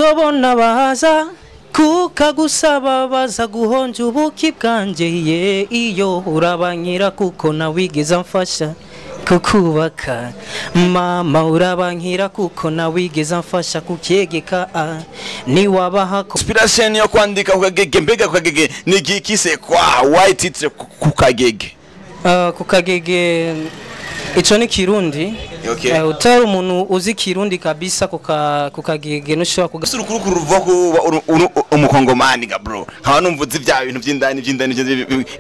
Uzobona baza kukagusaba baza guhonja ubuki bwanje ye iyo urabankira kuko nawigeze amfasha kukubaka mama urabankira kuko nawigeze amfasha kukyegeka niwabaha inspiration yo kwandika kukagege. Mbega kukagege ni gikise kwa why titre kukagege? Kukagege ico ni Kirundi. Okay. Utari umuntu uzi Kirundi kabisa kukagege nushobora kugasura kurukuru ruva ko umukongomani ga bro. Nka numva uzi bya bintu by'indani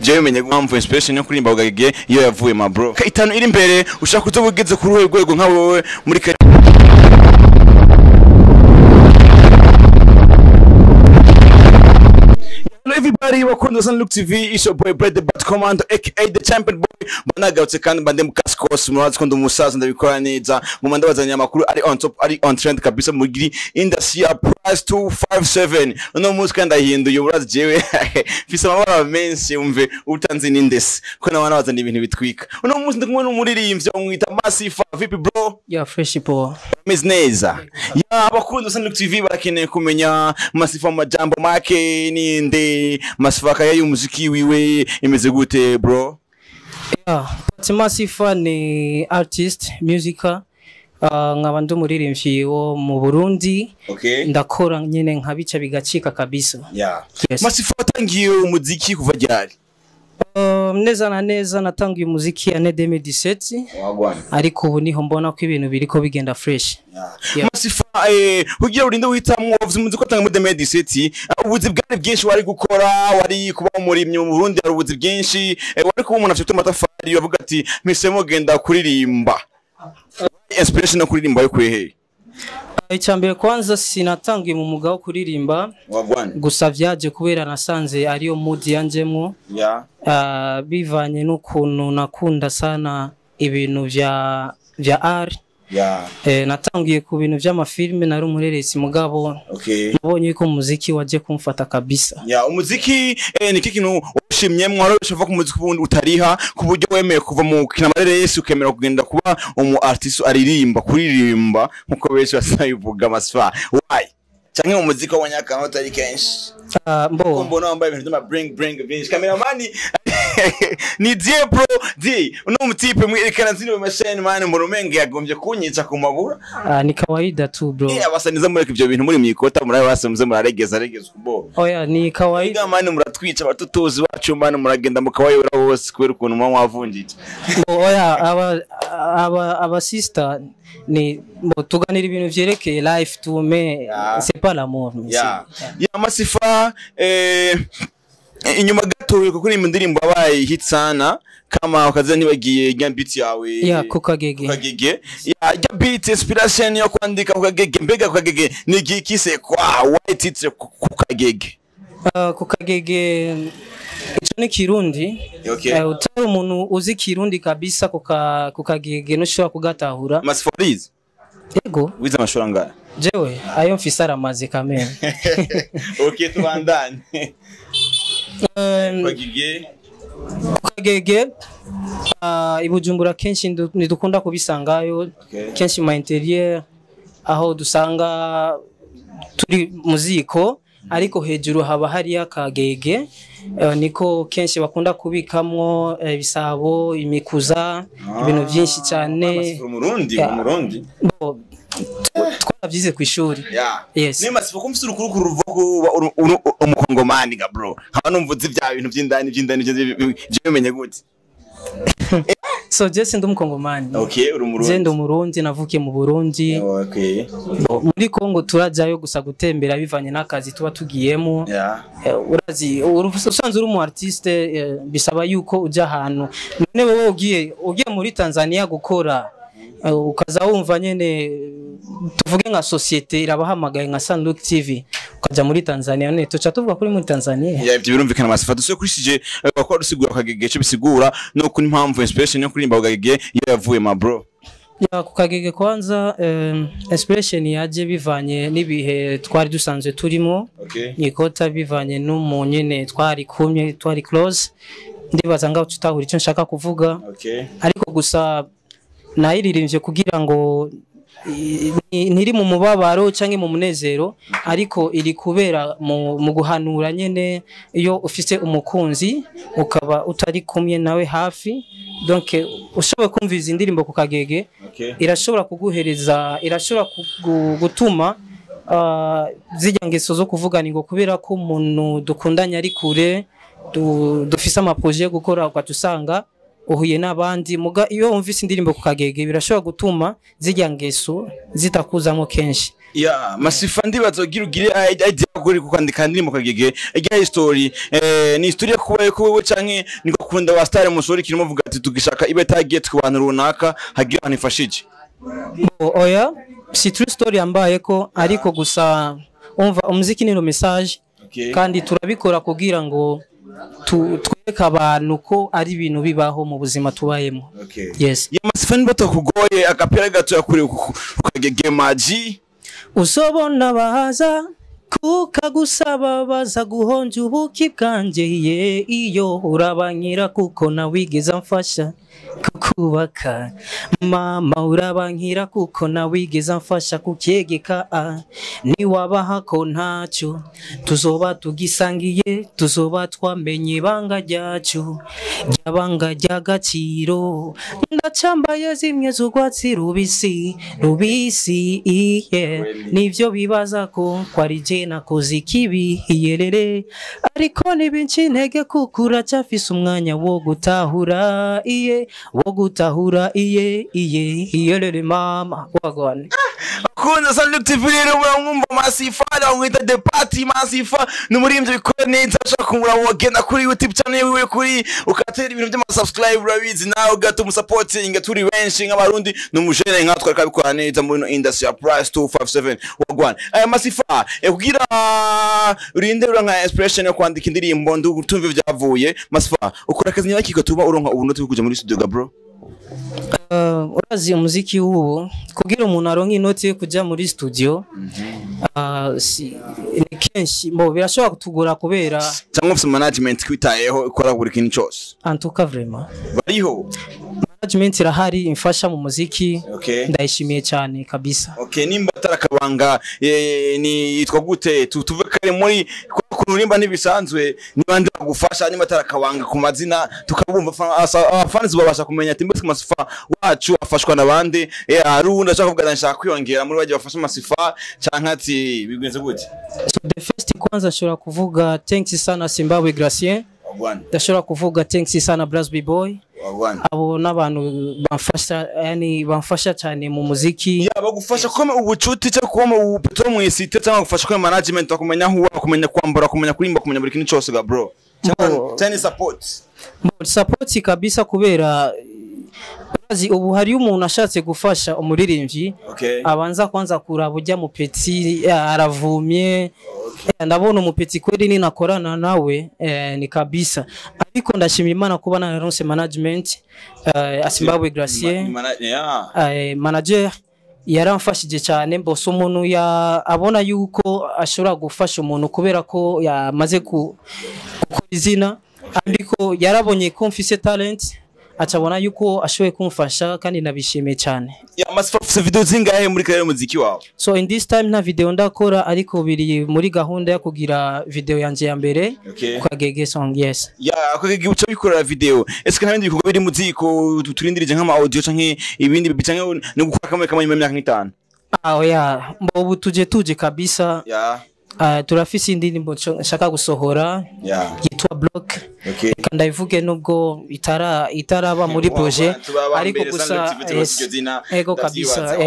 byo bimenye mpamvu inspiration yo kuririmba kukagege iyo yavuye ma bro. Itanu iri imbere ushaka kuzobugeze kuri uruhe rwego nka wewe muri Hello everybody, welcome to Sanlook TV. It's your boy Brad the Bat Commando aka the Champion Boy. Banagarutse kandi bande mu kaskos murazi ko ndumusaza ndabikora neza. Mu manda bazanye amakuru ari on top, ari on trend kabisa mugiri industry ya price 257. Uno munsi kandi ahinduye murazi jewe mfise amabara menshi umve utanzi n'indesi ko nabana bazanye ibintu bitwika. Uno munsi ndi kumwe n'umuririmbyi umwita Masifa. Vipi bro? Yeah, fresh po. Meze neza. Ya abakunzi Sanlook TV barakeneye kumenya Masifa majambo make ninde Masifa kaya y'umuziki wiwe imeze gute bro? Yeah, Masifa ni artist musical, nkaba ndi umuririmbyi wo mu Burundi. Okay. Ndakora nyene nkabica bigacika kabisa. Yeah. Yes. Masifa watangiye umuziki kuva ryari? Neza na neza natangiye umuziki ya 2017. Wagwana. Ariko ubu niho mbona ko ibintu biriko bigenda fresh. Yeah. Yeah. Masifa kugira urinde uhitamwo wavuze umuziki watanga muri 2017, ubuzi bwari bwinshi wari gukora, wari kuba umurimyi mu Burundi hari ubuzi bwinshi, wari kuba umuntu afite amatafari bavuga ati mpisemo genda kuririmba. Inspiration yo kuririmba yo kweheye. Icyambere kwanza sinatangiye mu muga wo kuririmba. Wagwana. Gusa vyaje kubera nasanze ariyo mood yanjemwo. Yeah. Bivanye n'ukuntu nakunda sana ibintu vya art. Yeah. Natangiye ku bintu vy'amafilme nari umureresi mugabo. Okay. Nabonye yuko umuziki waje kumfata kabisa. Yeah, umuziki ni kintu ushimyemwo wari ushaka ku muziki ubundi utariha ku buryo wemeye kuva mu kinamareresi ukemera kugenda kuba umu artist aririmba kuririmba nkuko benshi basayivuga Masifa. Why? Canke umuziki w'abanyakano utari kenshi. Mbo mbona wambaye ibintu by'ama bling byinshi. Cameraman ni Die bro, Die. Uno mutipe mwerekana zino mu machine man mu rumenge yagombye kunyica ku mabura. Ni kawaida tu bro. Abasaniza mureka ivyo bintu muri mwikota murabe basemuze muraregeza regeza kubo. Oya ni kawaida man muratwica abatutuzi bacu man muragenda mukawayora bose kubera ukuntu mwa mwavunjije. Oya aba sister ni tuganira ibintu vyerekeye life tu mais c'est pas l'amour. Yeah. Yeah, Masifa inyuma gato kuko ni indirimbo abaye hit sana kama ukaza nibagiye rya beat yawe. Yeah, kukagege. Kukagege. Yeah, rya beat inspiration yo kwandika kukagege. Mbega kukagege ni gikise kwa why titre kukagege? Kukagege ico ni Kirundi. Okay. Utari umuntu uzi Kirundi kabisa kukagege nushobora kugatahura. Masifa please. Yego. Wize amashuri angahe? Jewe ayo mfise aramaze kamere. Okay, tubandanye. Kukagege. Kukagege ibujumbura kenshi ntidukunda kubisangayo. Okay. Kenshi ma interieur aho dusanga turi muziko ariko hejuru haba hari akagege, niko kenshi bakunda kubikamwo ibisabo, imikuza, ibintu byinshi cyane. Umurundi, umurundi. Twavyize ku ishuri. Yeah. Yes. Ni Masifa ko mfise urukuru ruva ko umukongomani ga bro. Nka numva uzi bya bintu by'indani byo bimenye gute? So je ndi umukongomani. Okay, uri umurundi. Je ndi umurundi navukiye mu Burundi. Okay. Muri Kongo turajayo gusa gutembera bivanye n'akazi tuba tugiyemo. Yeah. Urazi usanzwe uri umu artiste bisaba yuko uja ahantu. None wewe ugiye muri Tanzania gukora ukaza wumva nyene tuvuge nka societe irabahamagaye nka Sanlook TV ukaja muri Tanzania none tuca tuvuga kuri muri Tanzania. Yeah, ibyo birumvikana Masifa duse kurishije bakora rusigura kukagege cyo bisigura no kuri impamvu inspiration yo kuririmba kukagege iyo yavuye ma bro. Ya kukagege kwanza inspiration yaje bivanye nibihe twari dusanzwe turimo. Okay. Nikota bivanye n'umuntu nyene twari kumye twari close ndibaza ngaho tutahura icyo nshaka kuvuga. Okay. Ariko gusa nayiririmbye kugira ngo ntiri mu mubabaro canke mu munezero, ariko iri kubera mu guhanura nyene. Iyo ufise umukunzi ukaba utari kumwe nawe hafi, donc ushoboye kumva izi ndirimbo ku kagege, irashobora kuguhereza, irashobora gutuma zirya ngeso zo kuvugana ngo kubera ko umuntu dukundanye ari kure, dufise ama projets yo gukora, ugaca usanga uhuye n'abandi. Muga iyo wumvise indirimbo ku kagege, birashobora gutuma zirya ngeso zitakuzamo kenshi. Ya Masifa, ndibaza ugira ugire idea kuri kwandika indirimbo kagege ijya history, ni history yo kubaye ko wewe canke ni gukunda wa star musori kirimo vuga ati tugishaka ibe target ku bantu runaka hagira abantu ifashije? Bo, oya, si true story yambaye ko, ariko gusa umva, umuziki ni no message, kandi turabikora kugira ngo twereke abantu ko ari ibintu bibaho mu buzima tubayemo. Yes. Ya Masifa, niba takugoye agapira gato yakuri ku kagege maji. Usobona baza kukagusaba, baza guhonja ubuki bwanjye ye, iyo urabankira kuko nawigeze amfasha kukubaka. Mama, urabankira kuko nawigeze amfasha kukyegeka. Niwabaha ko ntacyo tuzoba tugisangiye, tuzoba twamenye ibanga ryacu, ryabanga ry'agaciro. Ndacambaye zimwe z'urwatsi rubisi rubisi, iye nivyo bibaza ko kwari je nakoze ikibi, iyerere, ariko ntibinca intege kuko uracyafise umwanya wo gutahura, iye, wo gutahura, iye, iye, iyerere mama wagwane. Kunza Salute TV rero, muramwumva Masifa, bamwita The Party Masifa, ni umuririmbyi bikora neza. Ushaka kumura wagenda kuri YouTube channel wiwe, kuri ukatera ibintu by'ama subscribe, urabizi nawe ugatuma supporting turi benshi nk'abarundi. Ni umujene nkatwe akabikora neza muri no industry ya Price 257 wagwan. Aya Masifa, kugira urinde uronka inspiration yo kwandika indirimbo, ndu tumve vyavuye. Masifa, ukora akazi nyabaki gatuma uronka ubuntu bwo kuja muri studio ga bro? Urazi umuziki w'ubu, kugira umuntu aronke inoti yo kuja muri studio, ni kenshi bo birashobora kutugora kubera Cyangwa ufite management kwitayeho ikora buri kintu cyose? En tout cas, vraiment, Bariho? management irahari imfasha mu muziki. Ndayishimiye cyane kabisa. Okay, nimba atarakabanga, ni yitwa gute? Tuve kare muri kuntu nimba ntibisanzwe, niba ndi bagufasha, nimba atarakabanga ku mazina, tukabumva abafans babasha kumenya ati mbese Masifa wacu afashwa nabande? Hari uwundi ashaka kuvuga ati nshaka kwiyongera muri bagiye bafasha Masifa, canke ati bigenze gute? So the first, kwanza nshobora kuvuga thanks sana Zimbabwe Gracien. Wagwan. Ndashobora kuvuga thanks sana Brasby Boy. Wagwan. Abo n'abantu bamfasha, yani bamfasha cyane mu muziki. Ya, bagufasha koma ubucuti cyangwa koma ubuto mu isite, cyangwa bagufasha koma management, bakumenya aho uba, kumenya kwambara, kumenya kurimba, kumenya buri kintu cyose ga bro, cyangwa cyane support? Bo, support kabisa, kubera urazi ubu hariyo umuntu ashatse gufasha umuririmbyi, abanza kwanza kuraba ujya mu petit, aravumye. Ndabona umupeti kweli ninakorana nawe, ni kabisa. Ariko ndashimira Imana kuba nararonse management, Asimbabwe Gracien. Yeah. Manager yaramfashije cyane. Bose umuntu ya abona yuko ashobora gufasha umuntu kubera ko yamaze gukora izina, ariko yarabonye ko mfise talent, acabona yuko ashoboye kumfasha, kandi nabishimiye cyane. Ya Masifa, ufise video zingahe muri karere muziki wawe? So in this time nta video ndakora, ariko biri muri gahunda yo kugira video yanje ya mbere kwa Gege song, yes. Ya, ako uca bikorera video, ese nta bindi bikorwa biri mu ziko turindirije nk'ama audio canke ibindi canke ni gukora kamwe kamwe nyuma y'imyaka nk'itanu? Ah, oya, ubu tuje kabisa. Turafise indirimbo nshaka gusohora yitwa Block. Reka ndayivuge nubwo itaraba muri projet, ariko gusa yes, ego kabisa,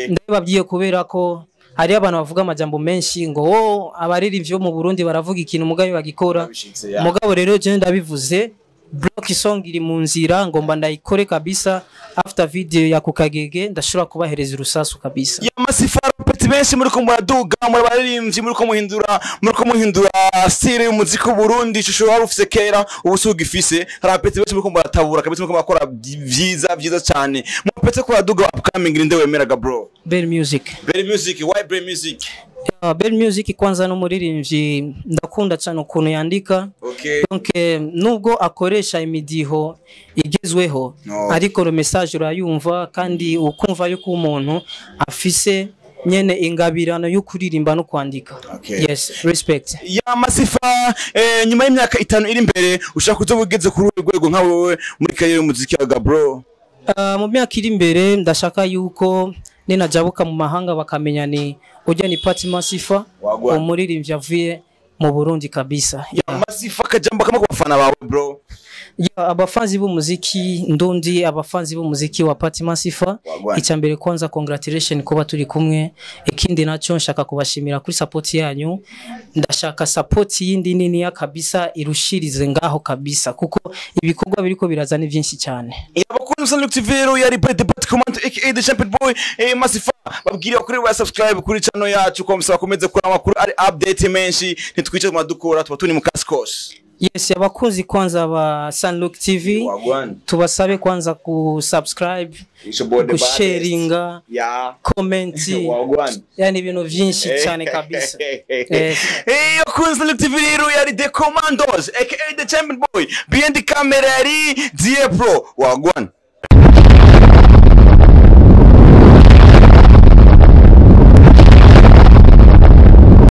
ndababwiye kubera ko hariyo abantu bavuga amajambo menshi ngo oh, abaririmbyi bo mu Burundi baravuga ikintu mugabe bagikora. Mugabo rero je ndabivuze, Block song iri mu nzira, ngomba ndayikore kabisa. After video ya kukagege ndashobora kubahereza urusasu kabisa. Ya Masifa, peti benshi muri ko muraduga muri baririmbyi, muri ko muhindura style y'umuziki w'u Burundi. Ishusho wari ufise kera ubu si ugifise. Hari abapeti benshi muri ko muratabura kabisa, muri ko murakora vyiza vyiza cyane. Mu peti ko muraduga upcoming, ninde wemeraga bro? Bell Music. Berry Music. Why Berry Music? Bell Music kwanza n'umuririmbyi ndakunda cyane ukuntu yandika. Donc nubwo akoresha imidiho igezweho, No. ariko le message urayumva kandi ukumva yuko umuntu afise nyene ingabirano yo kuririmba no kwandika. Yes, respect. Ya Masifa, nyuma y'imyaka 5 iri imbere ushaka kuzoba ugeze kuri uru rwego nka wewe muri kariyeri y'umuziki wa Gabro? Mu myaka iri imbere ndashaka yuko ninajabuka mu mahanga bakamenya ni ujya ni Pati Masifa, Wagwan. umuririmbyi avuye mu Burundi kabisa. Ya Masifa, akajambo kamwe ku bafana bawe, bro. Ya, abafanzi b'umuziki ndundi, abafanzi b'umuziki wa Pati Masifa, Wagwan. icya mbere kwanza congratulation kuba turi kumwe. Ikindi nacyo nshaka kubashimira kuri support yanyu. Ndashaka support yindi nini ya kabisa irushirize ngaho kabisa, kuko ibikorwa biriko biraza ni byinshi cyane. Abakunzi ba Sunlook TV rero, yari Brad the Bat Commando aka the Champion Boy. Masifa, babwire kuri wa subscribe kuri channel yacu ko musaba komeze kuri amakuru ari update menshi. Ntitwice mu madukora, tuba turi mu kaskos. Yes, abakunzi kwanza ba Sunlook TV, Wagwan. tubasabe kwanza ku subscribe, It's your boy the baddest. gusharinga, comment, Wagwan. yani ibintu byinshi cyane kabisa. Yes. Hey, abakunzi ba Sunlook TV rero, yari The Commandos aka the Champion Boy, behind the camera yari Die Pro. Wagwan.